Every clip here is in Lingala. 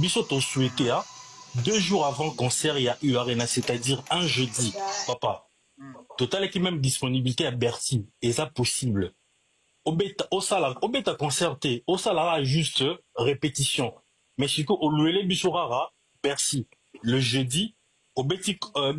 Biso to souhaité hein, 2 jours avant concert ya U Arena, c'est-à-dire un jeudi, papa. Totalaki même disponibilité à Bercy, eza possible. Obeta osala obeta concert te, osalaka juste répétition. Mais siko oluele biso kaka Bercy le jeudi, obeti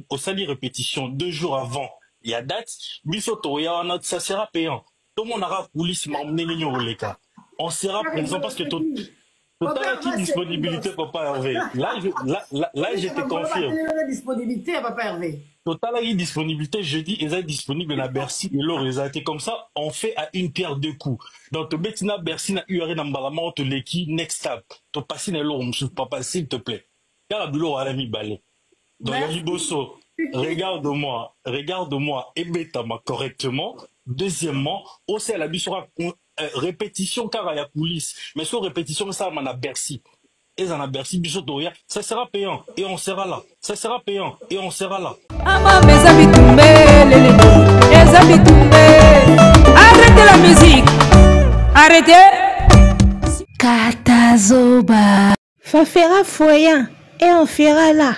osali répétition 2 jours avant ya date, biso toya wana, ça sera payant. Tomonaka coulisse makambo ndenge nini oleka. On sera présent parce que totalaki disponibilité, papa Hervé. Là, je, là, là, là, je te confirme. Disponibilité, papa Hervé. Totalaki disponibilité jeudi, eza disponible na Bercy eloko eza te. Comme ça, on fait à une pierre deux coups. Donc tobeti na Bercy na U Arena mbala moko, toleki next step, topasi na eloko mosusu. Papa, s'il te plaît, kaka biloko wana mibale. Donc ya liboso, regarde-moi, regarde-moi ebetama correctement. Deuxièmement, osala biso kaka répétition kaka ya coulisse, mais so répétition esalama na Bercy, eza na Bercy, biso toya, ça sera payant et on sera là. Ça sera payant et on sera là. Amama eza bitumbe lele, eza bitumbe. Arrêtez la musique, arrêtez. Katazoba. Fafera foya et on fera là.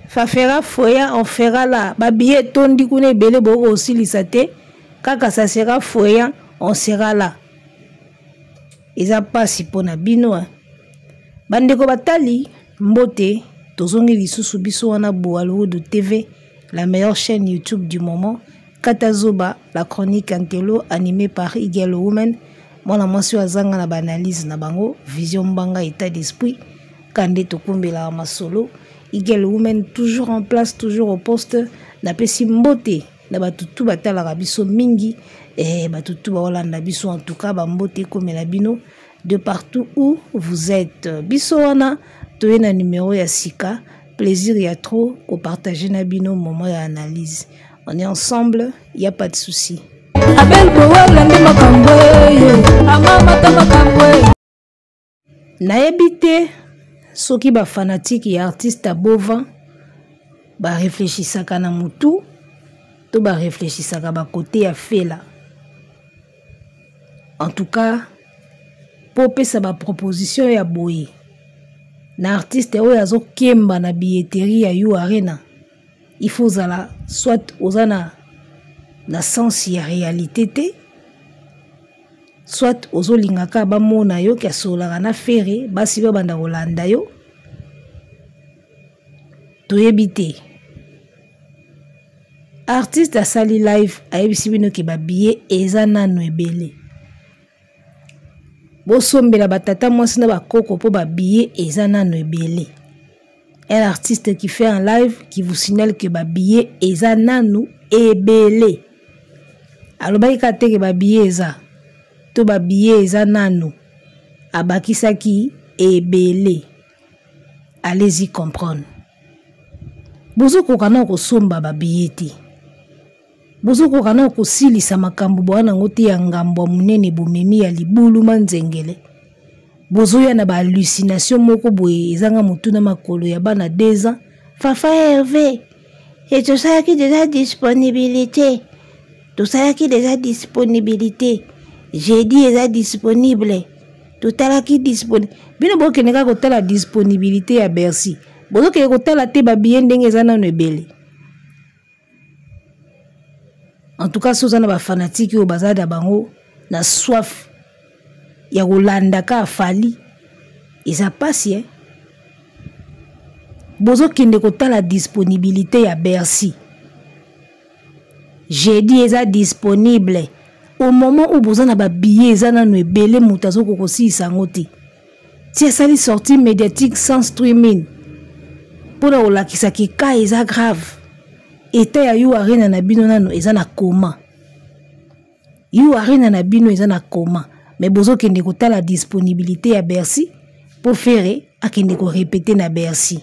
Fafera foya, on fera là. Babillet etondi kuna ebele, boko osilisa te. Kaka ça sera foya, on sera là. Eza mpasi mpona bino. Bandeko batali, mbote, tozongi lisusu biso wana Boalwood TV, la meilleure chaîne YouTube du moment. Katazoba, la chronique Antelo animée par Igel Woman. Mwana mwasi oyo azanga na baanalyse na bango, vision mbanga, état d'esprit, kande tokumbelaka masolo. Igel Woman toujours en place, toujours au poste. Napesi mbote na bato tu batalaka biso mingi, bato tu baolanda biso. En tout cas, bambote ekomela bino de partout où vous êtes. Biso wana toye na numéro ya sika, plaisir ya trop kopartage na bino moment ya analyse. On est ensemble, y a pas de souci. Abel Bowala nde makambo ye, amamata makambo. Nayebi te soki bafanatike ya artiste Abova bareflechisaka na motu to bareflechisaka bakote ya fela. En tout cas, mpo opesa baproposition ya boye na artiste oyo azokemba na billetterie ya U Arena, il faut ozala soit oza na sens ya réalité te, soit ozolingaka bamona yo ke asololaka na Ferre, basi babanda kolanda yo. Toyebi te. Artiste asali live, ayebisi bino ke babillet eza nano ebele, bosombela batata mwasi na bakoko mpo babillet eza nano ebele. Un artiste qui fait un live qui vous signale que babillet eza nanu ebele, alobaki kaka te ke babillet eza to babillet eza nanu, abakisaki ebele. Allez-y comprendre. Bozokoka na kosomba babillet te, bozokoka na kosilisa makambo bwana yango te ya ngambo ya monene bomemi ya libuluma nzengele. Bozoya na bahallucination moko boye ezanga motu na makolo ya bana 2 ans. Fafa Hervé e, tosalaki déjà disponibilité, tosalaki déjà disponibilité jeudi, eza disponible. Totalaki disponible, bino bokende kaka kotala disponibilité ya Bercy, bozokende kotala te babillet ndenge eza nano ebele. En tout cas, so oza na bafanatike oyo baza na bango na soif ya kolanda ka Fally, eza pasi, eh? Bozokende kotala disponibilité ya Bercy jeudi eza disponible, au moment où boza na babillet eza nano ebele, moto azokoka kosilisa yango te. Ti asali sortie médiatique sans streaming mpona kolakisa ke ka eza grave. État ya U Arena na bino nano eza na coma, U Arena na bino eza na coma, mais bozokende kotala disponibilité ya Bercy mpo Ferre akende korépéter na Bercy.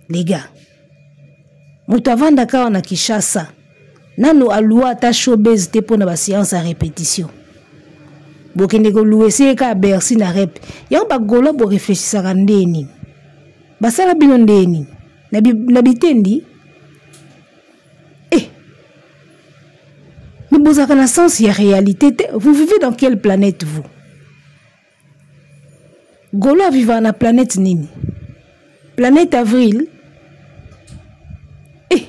Les gars, moto avandaka awa na Kinshasa nano aluwa ata showbase te mpo na baséance ya répétition, bokende koluwa ese kaka Bercy na rep yango. Bagaulois boreflechisaka nde nini? Basala bino nde nini na bitendi? Mais bozalaka na sens ya réalité te. Vous vivez dans quelle planète, vous? Golo avivaka na planète nini? Planète Avril? Eh!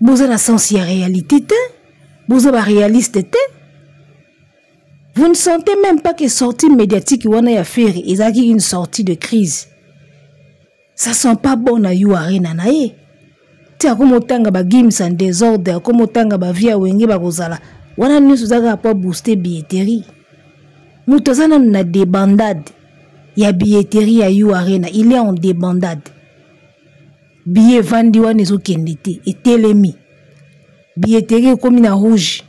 Boza na sens ya réalité te? Boza ba réaliste te? Vous ne sentez même pas que sortie médiatique wana ya Ferre ezalaki une sortie de crise. Ça sent pas bon na U Arena na ye. Ti akoma otanga ba gims en désordre, akoma otanga ba vie ya wenge bakozala. Wana nyonso eza kaka po booster billetterie. Moto aza nanu na débandade ya billetterie ya U Arena, il est en débandade. Billet evandi wana ezokende te, etelemi. Billetterie ekomi na rouge.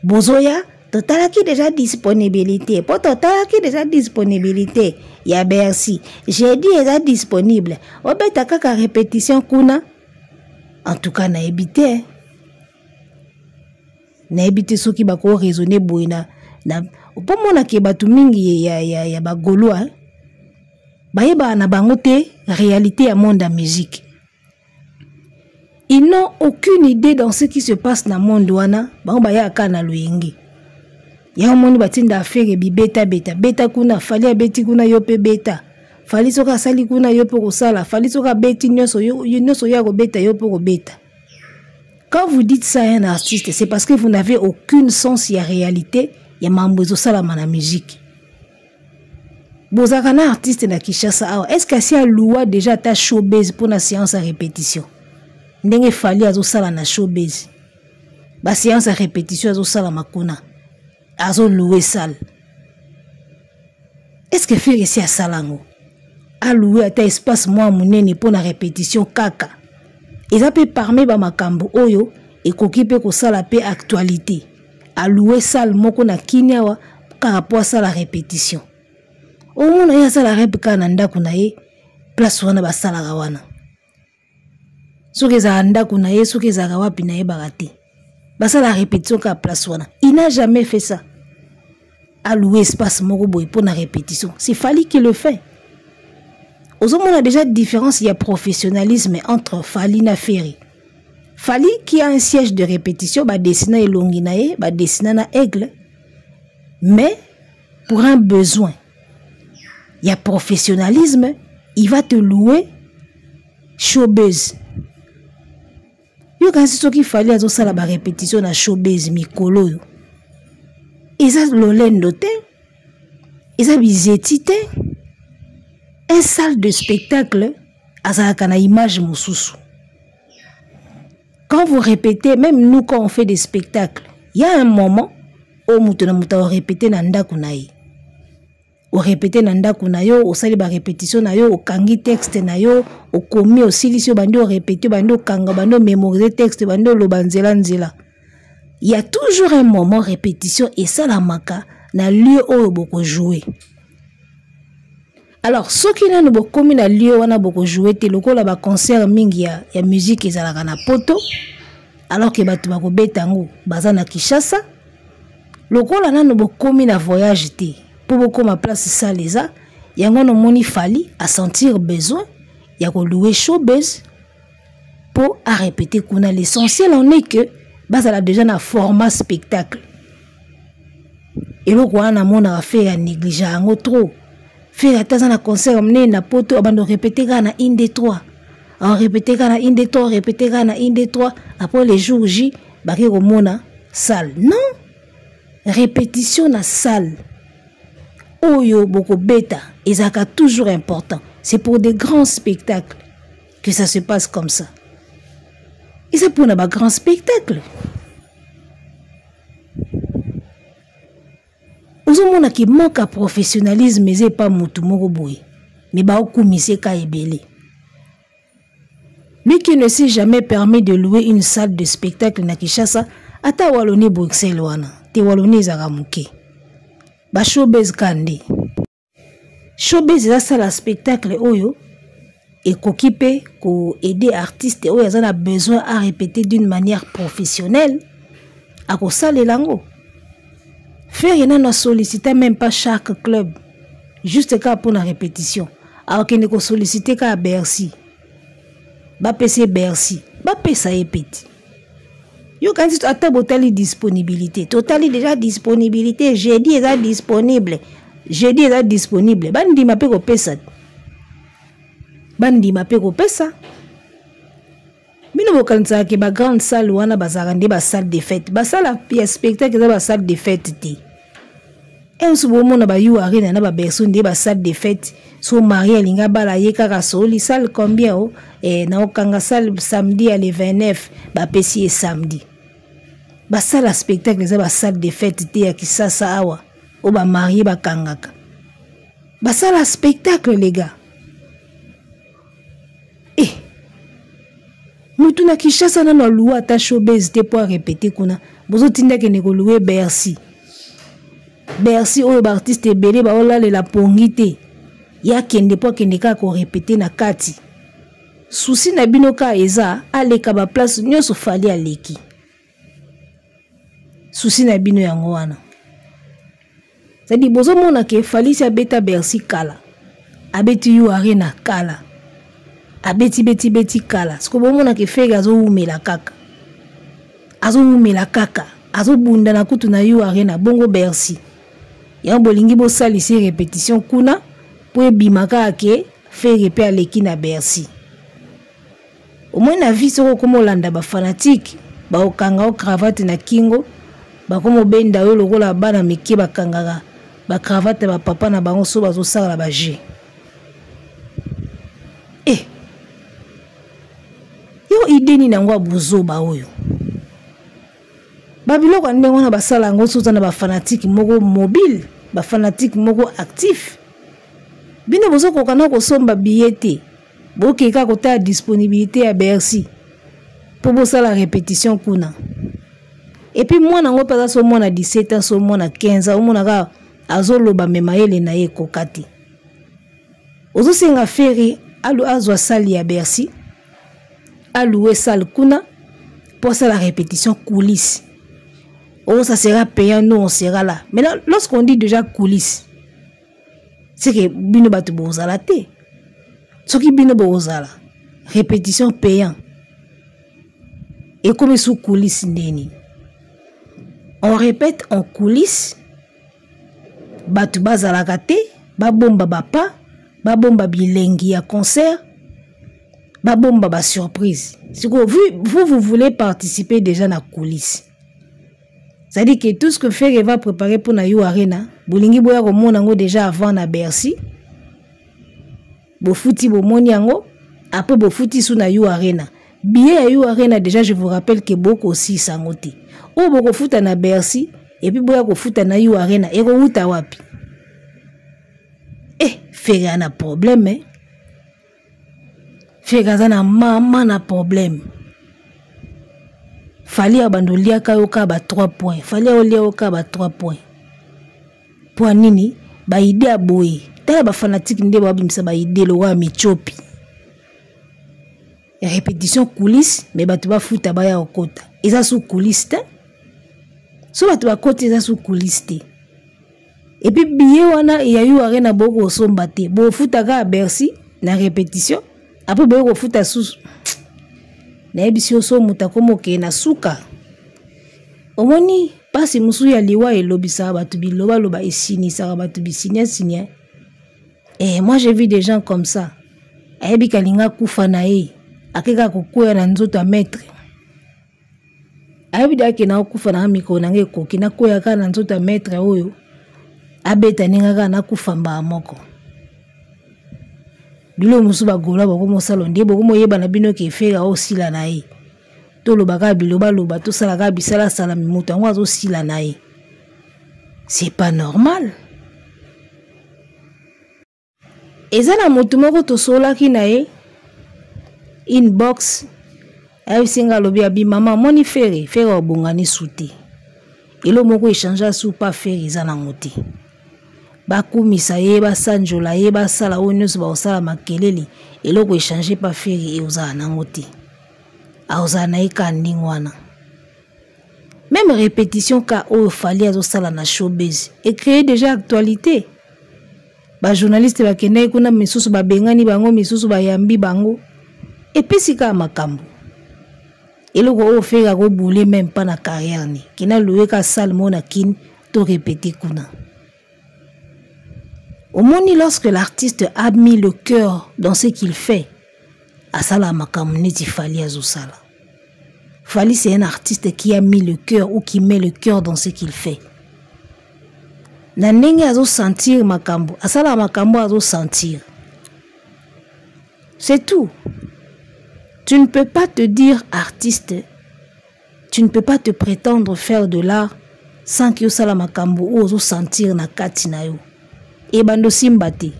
Bozoya totalaki deja disponibilité mpo totalaki deja disponibilité ya Bercy jeudi eza disponible, obeta kaka répétition kuna. En tout cas nayebi te, nayebi te soki bako raisonner boye na, na mpo monake bato mingi ya bagaulois bayebaka na bango te réalité ya monde ya musique. Ils n'ont aucune idée dans ce qui se passe na monde wana, bango bayaka na loyenge. Ya omoni batinda affaire bibeta beta, beta kuna, Fally abeti kuna yo pe beta. Fally soki asali kuna yo pe kosala, Fally soki abeti nyonso yo, yo nyonso ya kobeta yo pe kobeta. Quand vous dites ça à un artiste, c'est parce que vous n'avez aucune sens ya réalité ya mambo ezosalama na musique. Bozalaka na artiste na Kinshasa awa, est-ce que asi aloua déjà ata showbiz pour na séance à répétition? Ndenge Fally azosala na showbiz, ba séance à répétition azosala makuna, azolouer salle. Est-ce que Ferre esi asala yango? Alouer ata espace mwa monene pour na répétition kaka. Eza pe parmi ba makambo oyo ekoki pe kosala pe actualité. Alouer salle moko na Kini awa kaka po asala répétition. Omona ye asala rep kaka na ndako na ye, place wana basalaka wana. Soki ezalaka ndako na ye, soki ezalaka wapi nayebaka te. Basala répétition kaka place wana. Il n'a jamais fait ça. Allouer espace moko boye pour na répétition. C'est Fally qui le fait. Ozomona déjà différence ya professionnalisme entre Fally na Ferre. Fally qui a un siège de répétition, ba dessina elongi na ye, ba dessina na aigle. Mais pour un besoin, il y a professionnalisme, il va te louer showbiz. Yo kasi soki Fally azosala ba répétition na showbiz mikolo yo. Eza lolendo te, eza bizeti te. Un salle de spectacle azalaka na image mosusu. Quand vous répétez, même nous quand on fait des spectacles, il y a un moment où moto na moto a répété na ndako na ye. O répété na ndako na yo, osali ba répétition na yo, okangi texte na yo, okomi osilisi yo, bandi o répété, bandi okanga, bandi o mémoriser texte, bandi oloba nzela nzela. Il y a toujours un moment répétition et ça la maka na lieu oyo boko jouer. Alors soki nanu bokomi na lieu wana boko jouer te, lokola ba concert mingi ya musique ezalaka na poto, alors que bato bakobeta yango baza na Kinshasa, lokola nanu bokomi na voyage te po bokoma place salle eza, yango nomoni Fally a sentir besoin ya ko louer showbiz po a répéter kuna. L'essentiel en est que bazala déjà na format spectacle. Eloko wana namonaka Ferre ya néglige yango trop. Ferre ata aza na concert monene na poto, abanda répéter kaka na 1, 2, 3. A répéter kaka na 1, 2, 3, répéter kaka na 1, 2, 3. Après le jour J, bake komona salle. Non, répétition na salle oyo bokobeta ezalaka toujours important. C'est pour des grands spectacles que ça se passe comme ça. Et c'est pour un grand spectacle. Ozomona ki manque ya professionnalisme eza epa mutu moko boye, mais baokumise ka ebele. Lui qui ne s'est jamais permis de louer une salle de spectacle na Kinshasa, ata Wallonie Bruxelles wana, te Wallonie ezalaka moke. Ba showbiz ka nde. Showbiz eza salle ya spectacle oyo ekoki pe ko aider artiste oyo aza na besoin à répéter d'une manière professionnelle, akosalela yango. Ferre nano a sollicité même pas chaque club, juste kaka pour la répétition. Akokende ko solliciter kaka Bercy. Bapesa ye Bercy, bapesa ye petit. Yokanisi ata botali disponibilité, totali déjà disponibilité, jeudi eza disponible, jeudi eza disponible, bandima mpe kopesa, bandima mpe kopesa. Bino bokanisaka ke ba grande salle wana bazalaka nde ba salle de fête, ba salle ya spectacle eza ba salle de fête te. Mosusu bomona ba U Arena na ba Berceau nde ba salle de fête. So marie alingi abala ye kaka soli salle combien o? Na okanga salle samedi ya le 29, bapesi ye samedi. Ba salle ya spectacle eza ba salle de fête te ya Kisasa awa oyo ba marie bakangaka. Ba salle ya spectacle les gars. Mutu na Kinshasa nano aluwa ata showbiz te po arepete kuna. Bozotinda kende koluwe Bercy. Bercy oyo ba artiste ebele baolalela pongi te. Ya kende po akende kaka korepete na kati. Souci na bino ka eza aleka ba place nyonso Fally aleki. Souci na bino yango wana. C'est-à-dire bozomona ke Fally si abeta Bercy kala, abeti U Arena kala, abeti beti beti kala. Siko bomona ke Ferre azowumela kaka, azowumela kaka, azobunda na kutu na U Arena bongo Bercy. Yango bolingi bosalisi répétition kuna po ebima kaka ke Ferre pe aleki na Bercy. Au moins na vie soko okoma olanda ba fanatique bakokanga yo cravate na kingo, bakoma obenda yo lokola bana mike bakangaka ba cravate ya ba papa na bango so bazosala ba jeu. Yo idée nini yango ya bozoba oyo? Ba biloko ya ndenge wana basala yango soki oza na ba fanatique moko mobile, ba fanatique moko actif. Bino bozokoka na kosomba billet te. Bokei kaka kotala disponibilité ya Bercy po bosala répétition kuna. Et puis mwana yango mpe aza so mwana 17 ans, so mwana 15 ans, omona kaka azoloba me mayele na ye ekoka te. Ozosenga Ferre alu azwa salle ya Bercy, alouer salle kuna po asala répétition coulisse. Oh, ça sera payant, nous on sera là. Maintenant, lorsqu'on dit déjà coulisse, c'est que bino bato bozala te. Soki bino bozala, répétition payant. Et comme sous coulisse ndeni. On répète en coulisse, bato bazalaka te, babomba ba pas, babomba bilengi ya concert, babomba ba surprise. Siko vous, vous, vous voulez participer déjà na coulisse. C'est-à-dire que tout ce que Ferre va préparer pour na U Arena, bolingi boya komona ngo déjà avant na Bercy. Bofuti bomoni yango, après bofuti sous na U Arena. Billet ya U Arena déjà je vous rappelle que boko aussi sango te. Oyo bokofuta na Bercy et puis boya kofuta na U Arena ekowuta wapi? Ferre a na problème, hein? Ferre aza na mama na problème. Fally ya bando liaka yo ka ba 3 points. Fally ya olia yo ka ba 3 points. Point nini? Ba idée ya boye. Tala ba fanatique nde ba bimisa ba idée lokola Michopi. Répétition coulisse, mais bato ba futa ba ya okota. Eza sous coulisse te. So bato ba kota eza sous coulisse te. Et puis billet wana ya U Arena boko somba te. Bo futa ka Bercy na répétition. Après boye ko futa sous. Nayebisi yo so moto akoma okende na suka. Omoni pasi mosusu ya liwa elobisaka bato bilobaloba, esinisaka bato bisinia-sinia. Moi j'ai vu des gens comme ça. Ayebi kalinga kufa na ye. Akeka kokwea na nzoto ya maître. Ayebi da ke na kufa na mikolo na ngai ekoki, nakwea kaka na nzoto ya maître oyo. Abeta ninga kaka nakufa mbala moko. Biloko mosusu bagola bakomosala nde bokomoyeba na bino ke Ferre aosila na ye. Toloba kaka bilobaloba, tosala kaka bisalasala, moto yango azosila na ye. C'est pas normal. Eza na motu moko tosolaki na ye inbox, ayebisi nga alobi abi mama moni Ferre, Ferre obongani su te. Elo moko échanger su pa Ferre eza nango te. Bakumisa ye, basanjola ye, basala oyo nyonso bakosala makelele, eloko échanger pa Ferre e ozala nango te. Aozala na ye ka ndenge wana. Même répétition ka oyo Fally azosala na showbiz e créer déjà actualité. Ba journaliste bakendaki kuna, misusu babengani bango, misusu bayambi bango. Epesi kaka makambo. Eloko oyo Ferre akobule même pas na carrière ni. Kina louer ka salle mo na kin to répéter kuna. Omoni lorsque l'artiste a mis le cœur dans ce qu'il fait, asala makambo neti Fally azosala. Fally c'est un artiste qui a mis le cœur ou qui met le cœur dans ce qu'il fait. Na ndenge azo sentir makambo, asala makambo azo sentir. C'est tout. Tu ne peux pas te dire artiste, tu ne peux pas te prétendre faire de l'art sans que osala makambo oyo ozo sentir na kati na yo. Ebando simba te.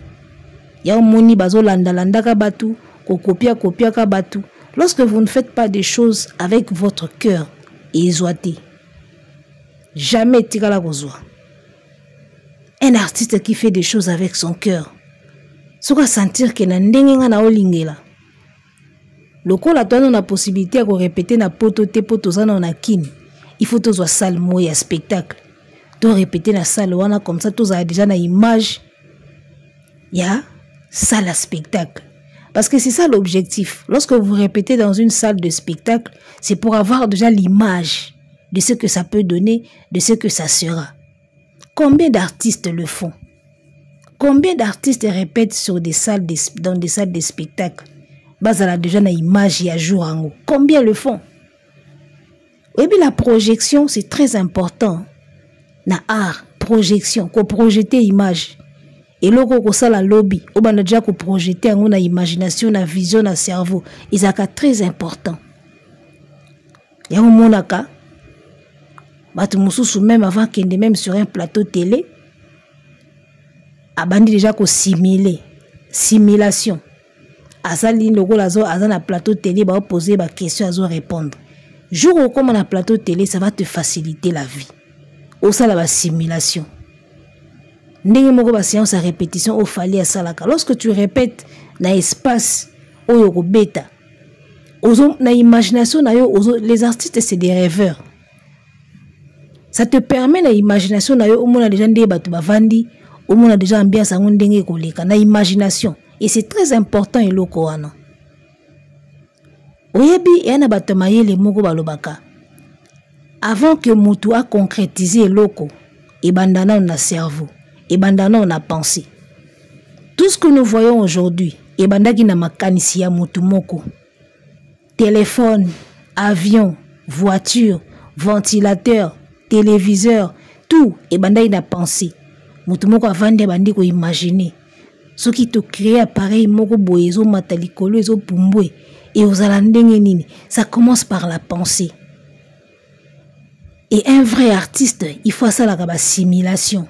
Ya omoni bazolandalandaka batu, kokopia kopiaka batu. Lorsque vous ne faites pas des choses avec votre cœur, ezwa te. Jamais tikala kozwa. Un artiste qui fait des choses avec son cœur, soki asentir ke na ndenge nga na olingela, lokola toza na possibilité ya korepete na poto te mpo toza nao na kini, il faut tozwa salle moko ya spectacle, torepete na salle wana, comme ça tozala déjà na image ya salle ya spectacle. Parce que c'est ça l'objectif. Lorsque vous répétez dans une salle de spectacle, c'est pour avoir déjà l'image de ce que ça peut donner, de ce que ça sera. Combien d'artistes le font? Combien d'artistes répètent sur des salles de, dans des salles de spectacle? Bazala déjà na image ya jour en haut. Combien le font? Et puis la projection, c'est très important. Na art, projection, ko projeter image. Eloko kosala lobby, obanda déjà ko projeter yango na imagination, na vision, na cerveau. Ezalaka très important. Yango monaka bato mosusu même avant kende même sur un plateau télé, abandi déjà ko simuler, simulation. Asali lokola aza na plateau télé, ba poser ba question, azo répondre. Jour okoma na plateau télé, ça va te faciliter la vie. Osala ba simulation. Ndenge moko ba séance à répétition au fali asalaka. Lorsque tu répètes na espace oyo kobeta, ozo na imagination na yo, ozo, les artistes c'est des rêveurs. Ça te permet na imagination na yo omona déjà ndenge bato bavandi, omona déjà ambiance yango ndenge ekoleka na imagination. Et c'est très important eloko wana. Oyebi ya na bato mayele moko balobaka, avant que mutu a concrétiser eloko, ebanda nano na cerveau, ebanda nano na pensée. Tout ce que nous voyons aujourd'hui ebandaki na makanisi ya mutu moko. Téléphone, avion, voiture, ventilateur, téléviseur, tout ebandaki na pensée. Mutu moko avandi abandi ko imaginer. Soki to créer appareil moko boye ezomata likolo ezopumbwe et ozala ndenge nini? Ça commence par la pensée. Et un vrai artiste, il faut asalaka ba simulation.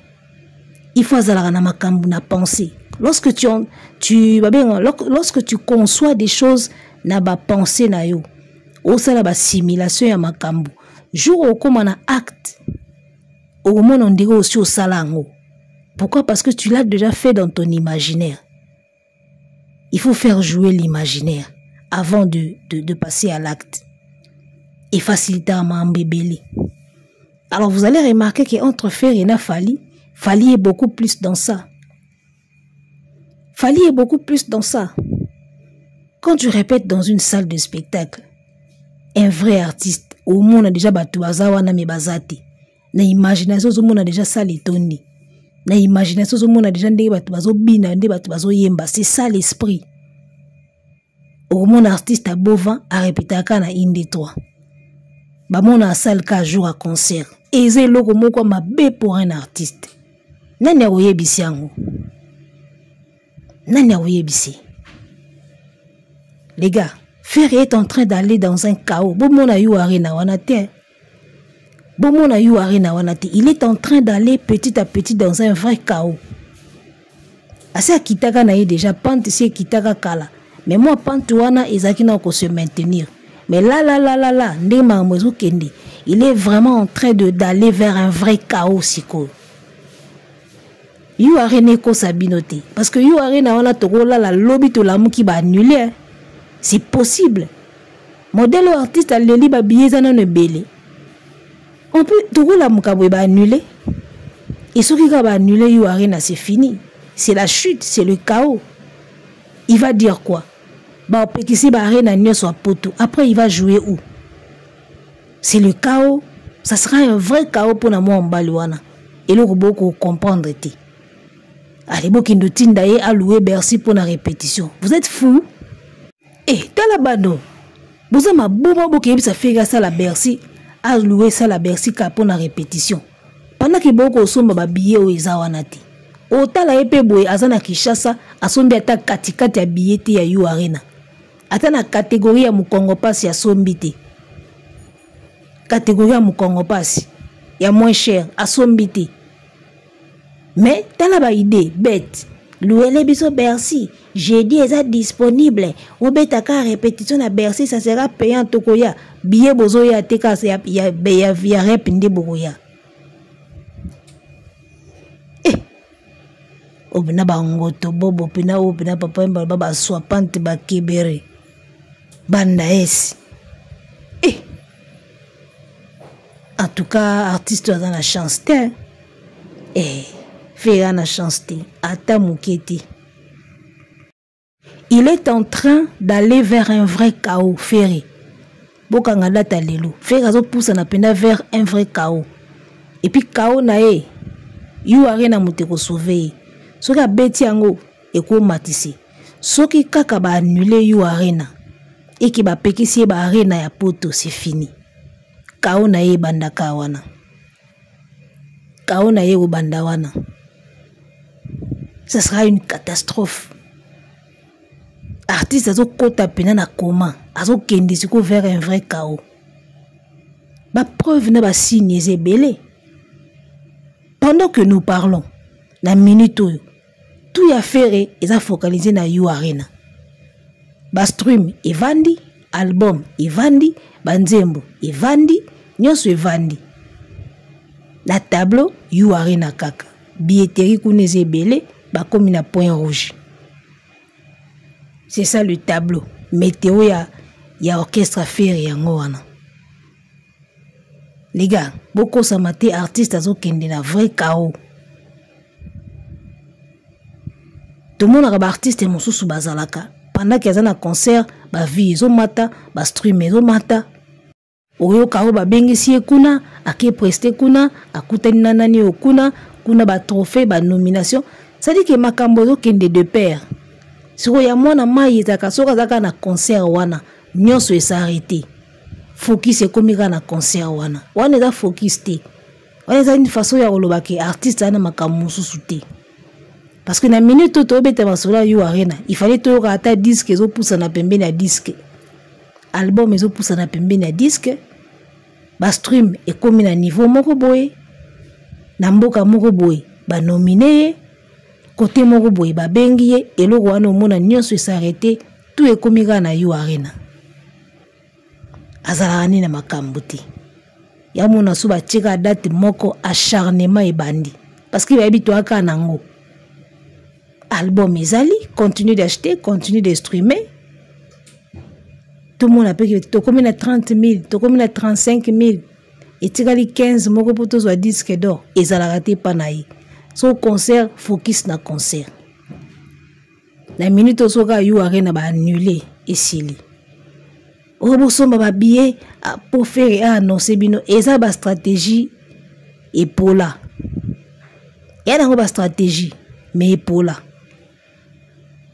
Il faut azalaka na makambo na pensée. Lorsque tu en, tu, ba benga, lorsque tu conçois des choses na ba pensée na yo, osala ba simulation ya makambo. Jour okoma na acte, okomona on dirait aussi osala yango. Pourquoi? Parce que tu l'as déjà fait dans ton imaginaire. Il faut faire jouer l'imaginaire avant de passer à l'acte. Et faciliter à Mambébélé. Alors vous allez remarquer qu'entre Ferre et Fally, Fally est beaucoup plus dans ça. Fally est beaucoup plus dans ça. Quand tu répètes dans une salle de spectacle, un vrai artiste, au monde a déjà battu baza wana me bazate. Na imagination, au monde a déjà salle étonnée. Na imagination, au monde a déjà ndenge bato bazo bina, ndenge bato bazo yemba. C'est ça l'esprit. Au monde artiste à Bovin a répété à na inde 3. Ba mona salle ka jour à concert. Eze eloko moko mabe pour un artiste. Nani akoyebisi yango? Nani akoyebisi? Les gars, Ferre est en train d'aller dans un chaos. Bomona U Arena wana te. Bomona U Arena wana te. Il est en train d'aller petit à petit dans un vrai chaos. Ase akitaka na ye déjà pente si ekitaka kala. Mais moi pente wana ezalaki na ko se maintenir. Mais là là là là là, ndenge makambo ezokende, il est vraiment en train de d'aller vers un vrai chaos sikoyo. U Arena ekosa bino te. Parce que U Arena wana tokolala lobi tolamuki ba annuler. C'est possible. Modèle artiste aleli ba billets eza nano ebele. On peut tokolamuka boye ba annuler. Et soki kaka ba annuler U Arena, c'est fini. C'est la chute, c'est le chaos. Il va dire quoi? Ba opekisi ba arena nyonso ya poto. Après il va jouer où? C'est le chaos. Ça sera un vrai chaos mpona mwa mobali wana. Eloko boko comprendre te. Ale, bokende otinda ye alouer Bercy mpona répétition. Vous êtes fou? Eh, tala bano. Boza maboma, bokeyebisa Ferre asala Bercy, alouer sala Bercy ka mpona répétition. Pendant ke boko osomba ba billet oyo eza wana te. Otala ye mpe boye aza na Kinshasa, asombi ata katikati ya billet te ya U Arena. Ata na catégorie ya mokongo pasi asombi te. Catégorie ya mokongo pasi ya moins cher asombi te. Mais tala ba idée bête. Louele biso Bercy, jeudi eza disponible. Obeta ka répétition na Bercy, ça sera payant tokoya. Billet bozoya te ka ya rep nde bokoya. Eh. Obina bangoto bobo pina obina papa mba ba swapante ba kebere. Banda esi. Eh. En tout cas, artiste aza na chance te. Eh, Ferre na chance te, ata moke te. Il est en train d'aller vers un vrai chaos, Ferre. Bokanga data lelo. Ferre azopusana penda vers un vrai chaos. Et puis chaos na ye, U Arena moto ekosauve ye. Soki abeti yango, ekomatisi. Soki kaka ba annuler U Arena, eke bapekisi ye ba arena ya poto, c'est fini. Chaos na ye ebandaka wana. Chaos na ye obanda wana. Ça sera une catastrophe. Artiste azokota pena na coma, azokende siko vers un vrai chaos. Ba preuve na ba signe eza ebele. Pendant que nous parlons, na minute oyo, tout ya Ferre eza focalisé na U Arena. Ba stream evandi, album evandi, ba nzembo evandi, nyonso evandi. Na tableau U Arena kaka. Billetterie kuna eza ebele, bakomi na point rouge. C'est ça le tableau. Météo ya orchestre Ferre yango wana. Les gars, bokosama te, artiste azokende na vrai chaos. Tomonaka ba artiste mosusu bazalaka pendant qu'il y a un concert, ba vie ezomata, ba stream ezomata. Oyoka oyo babengisi ye kuna, ake prester kuna, akutani na nani oyo kuna, kuna ba trophée, ba nomination. C'est-à-dire que makambo ezokende de pair. Sikoyo ya mwana mai ezalaka soki azalaka na concert wana, nyonso esarrêté. Focus ekomi kaka na concert wana. Wana eza focus te. Wana eza une façon ya koloba ke artiste ana makambo mosusu te. Parce que na minute oyo tobeta masolo ya U Arena, il fallait toyoka ata disque ezopusana pembeni ya disque. Album ezopusana pembeni ya disque. Ba stream ekomi na niveau moko boye, na mboka moko boye, ba nomine ye, côté moko boye babengi ye, eloko wana omona nyonso esarrêté, tout ekomi kaka na U Arena. Azalaka nini na makambo te. Ya mona so batieka date moko acharnement ebandi. Parce que bayebi toyaka nango. Album ezali, continue d'acheter, continue de streamer. Tout le monde a payé, tokomi na 30 000, tokomi na 35 000. Etikali 15 moko po tozwa disque d'or. Ezalaka te pa na ye. So concert, focus na concert. Na minute oyo soki U Arena ba annuler esili. Oyo bosomba ba billet, ah, po Ferre a annoncé bino, eza ba stratégie epola. Ya nango ba stratégie, mais epola.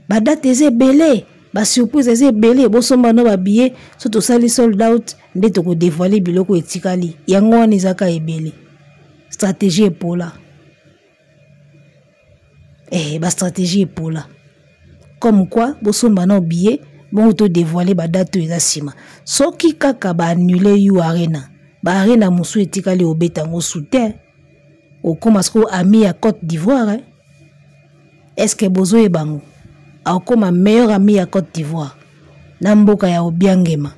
Ba date eza ebele, ba surprise eza ebele, bosomba no ba billet, so tosali sold out nde toko dévoiler biloko etikali. Yango wana ezaka ebele. Stratégie epola. Eh, ba stratégie epola. Comme quoi, bosomba no billet, bongo to dévoiler ba date oyo eza nsima. Soki kaka ba annuler U Arena, ba arena mosusu etikali obeta yango soutien. Okoma sikoyo ami ya Côte d'Ivoire, hein? Est-ce que bozoyeba yango? Akoma meilleur ami ya Côte d'Ivoire. Na mboka ya Obiangema.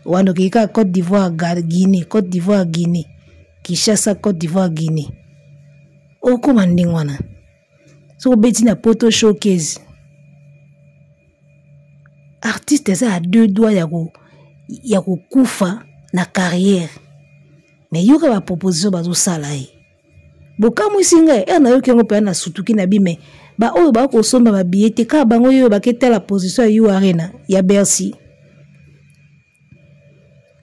Wana okei kaka Côte d'Ivoire, Guinée, Côte d'Ivoire, Guinée. Kinshasa, Côte d'Ivoire, Guinée. Okoma ndenge wana. Soki obeti na poto showcase. Artiste eza à deux doigts ya kokufa na carrière. Mais yoka ba proposition bazosala ye. Bokamwisi ngai, er nayoki yango mpenza na sutuki na bime. Ba oyo ba kosomba ba billet te, kaka bango oyo baketala position ya U Arena ya Bercy.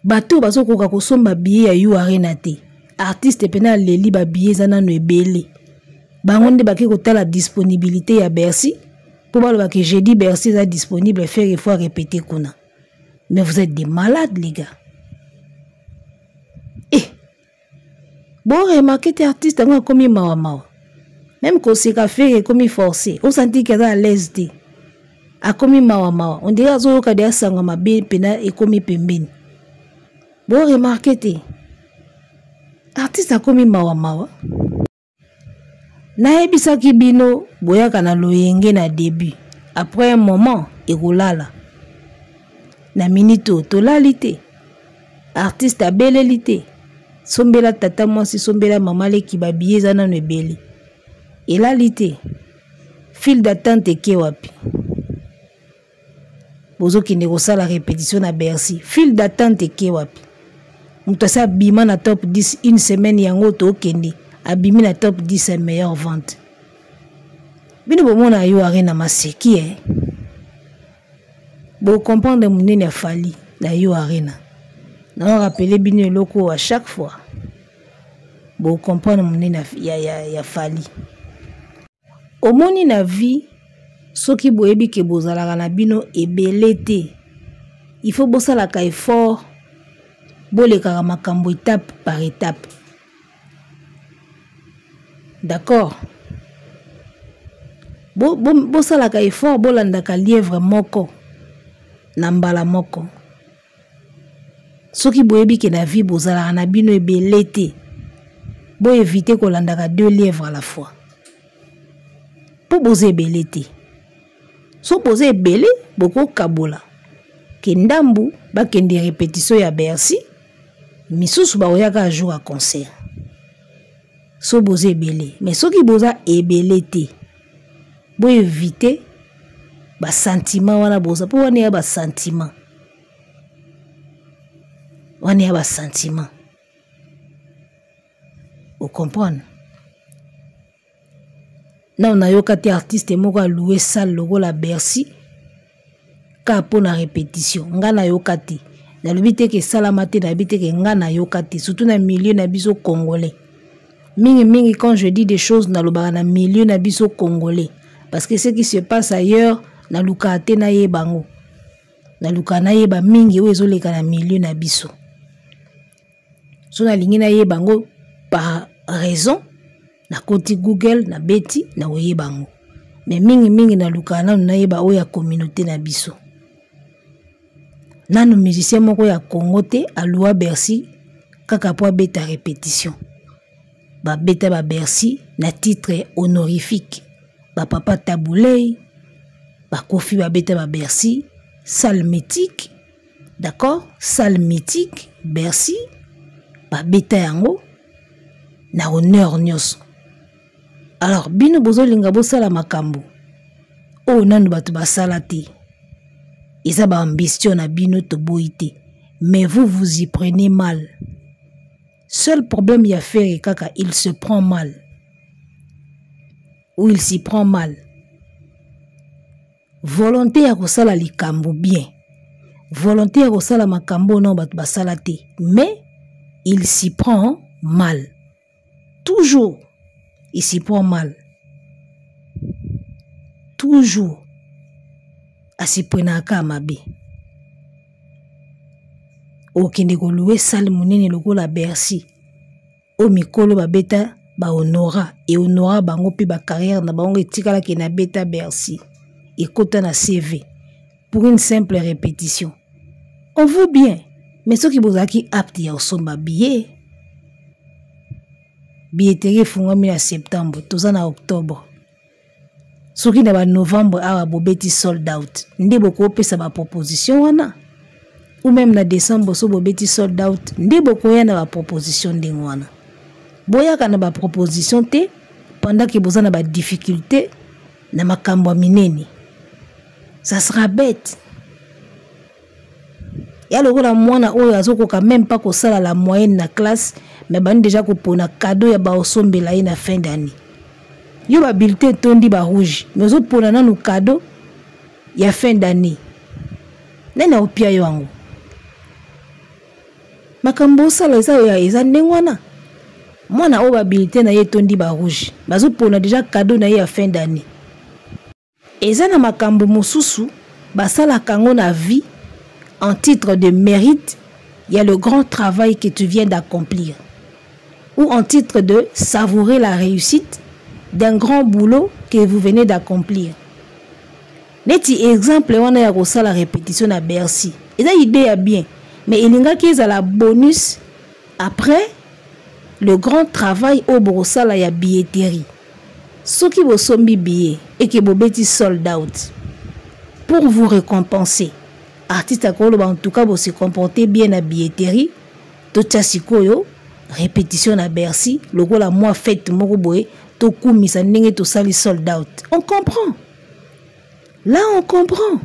Bato oyo bazokoka kosomba billet ya U Arena te. Artiste pena aleli ba billet eza nano ebele. Bango nde bake kotala disponibilité ya Bercy mpo baloba ke jeudi Bercy eza disponible, faire il faut répéter kuna. Mais vous êtes des malades les gars. Eh, bo remarquer te artiste yango akomi mawa mawa. Même koseka Ferre ekomi forcé. Osanti ke aza à l'aise te. Akomi mawa mawa. On dirait azoyoka deya sango mabe pena ekomi pembeni. Bo remarquer te. Artiste akomi mawa mawa. Nayebisaki bino boyaka na loyenge na début. Après un moment ekolala. Na minute oyo tolali te. Artiste abeleli te. Sombela tata mwasi, sombela mama leki, ba billets eza nano ebele. Elali te. File d'attente eke wapi? Bozokende kosala répétition na Bercy. File d'attente eke wapi? Moto asi abima na top 10 une semaine yango tokende, abimi na top 10 ya meilleure vente. Bino bomona yo Arena maseki eh. Bo comprendre monene ya Fally na yo Arena. Na rappeler bino eloko à chaque fois. Bo comprendre monene ya Fally. Omoni na vie soki boyebi ke bozalaka na bino ebele te, il faut bosalaka effort, bolekaka makambo étape par étape. D'accord? Bosalaka effort, bolandaka lièvre moko na mbala moko. Soki boyebi ke na vie bozalaka na bino ebele te, bo éviter kolandaka deux lièvres à la fois. Po boza ebele te. So boza ebele, bokokabola. Ke ndambu bakende répétition ya Bercy, misusu bakoyaka jour ya concert. So boza ebele, mais soki boza ebele te, bo éviter ba sentiment wana boza, po wana ya ba sentiment. Wana ya ba sentiment. Vous comprenez? Nao nayoka te artiste moko a louer salle lokola Bercy ka po na répétition. Nga nayoka te. Nalobi te ke esalama te, nalobi te ke nga nayoka te, surtout na milieu na biso congolais. Mingi mingi quand je dis des choses nalobaka na milieu na biso congolais, parce que ce qui se passe ailleurs nalukaka te nayeba yango. Nalukaka nayeba mingi oyo ezoleka na milieu na biso. So nalingi nayeba yango par raison, nakoti Google, nabeti, nakoyeba yango. Mais mingi mingi nalukaka nanu nayeba oyo ya communauté na biso. Nanu musicien moko ya Congo te alua Bercy kaka po abeta répétition. Babeta ba Bercy na titre honorifique. Ba papa Tabu Ley, ba Koffi babeta ba Bercy, salle mythique. D'accord? Salle mythique, Bercy, babeta yango na honneur nyonso. Alors bino bozolinga bosala makambo oyo nanu bato basala te. Eza ba ambition na bino toboyi te. Mais vous, vous y prenez mal. Seul problème ya Ferre kaka, il se prend mal. Ou il s'y prend mal. Volonté ya kosala likambo bien. Volonté ya kosala makambo non bato basala te. Mais il s'y prend mal. Toujours, il s'y prend mal. Toujours, asiprenaka mabe. Okende kolouer salle monene lokola Bercy. Oyo mikolo babeta ba honora et honora bango pe ba carrière na bango etikalaki na beta Bercy. Ekota na CV pour une simple répétition. On veut bien, mais soki bozalaki apte ya kosomba billet, billetterie efungwami na septembre, toza na octobre. Soki na ba novembre awa bobeti sold out, nde bokopesa ba proposition wana. Ou même na décembre so bobeti sold out, nde bokoya na ba proposition ndenge wana. Boyaka na ba proposition te pendant que boza na ba difficulté na makambo ya minene. Ça sera bête. Ya lokola mwana oyo azokoka même pas kosala la moyenne na classe, mais bani déjà kopona cadeau ya baosombela ye na fin d'année. Yo ba bulletin etondi ba rouge, mais ozopona nanu cadeau ya fin d'année. Nani aopia yo yango? Makambo osala eza eza ndenge wana. Mwana oyo babilite na ye etondi ba rouge, bazopona deja cadeau na ye ya fin d'année. Eza na makambo mosusu basalaka yango na vie en titre de mérite ya le grand travail que tu viens d'accomplir ou en titre de savourer la réussite d'un grand boulot que vous venez d'accomplir. Neti exemple wana ya kosala répétition na Bercy, eza idée ya bien, mais elingaki ezala bonus après le grand travail oyo bokosala ya billetterie. Soki bosombi billet et que bobeti sold out, pour vous récompenser, artiste akoloba en tout cas bo se comporter bien na billetterie, totia sikoyo répétition na Bercy lokola mwa fête moko boye, tokumisa ndenge tosali sold out. On comprend. Là on comprend.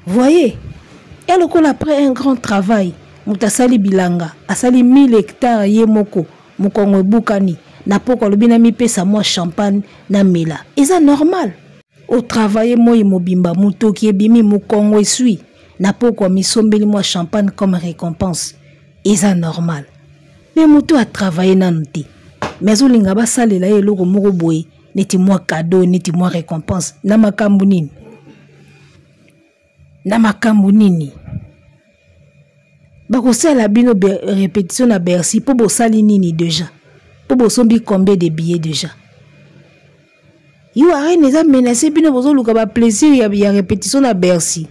Voyez, et lokola après un grand travail, moto asali bilanga, asali 1000 hectares ye moko, mokongo ebukani, na poko alobi na mipesa mwa champagne na mela. Eza normal. O travailler moi mobimba, motoki ebimi, mokongo esui, na poko amisombeli mwa champagne comme récompense. Eza normal. Mais moto a travailler nanu te. Mais azolinga basalela ye eloko moko boye, neti mwa cadeau, neti mwa récompense. Na makambo nini? Na makambo nini? Bakosala bino répétition na Bercy po bosali nini déjà? Po bosombi combien de billets déjà? Yo arène eza menacé bino bozoluka ba plaisir ya répétition na Bercy.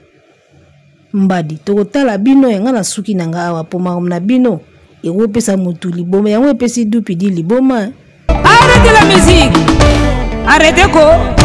Mbadi tokotala bino ya nga na suki na nga awa po makambo na bino ekopesa motu liboma, yango epesi dupi di liboma. Arrêtez la musique. Arrêtez ko.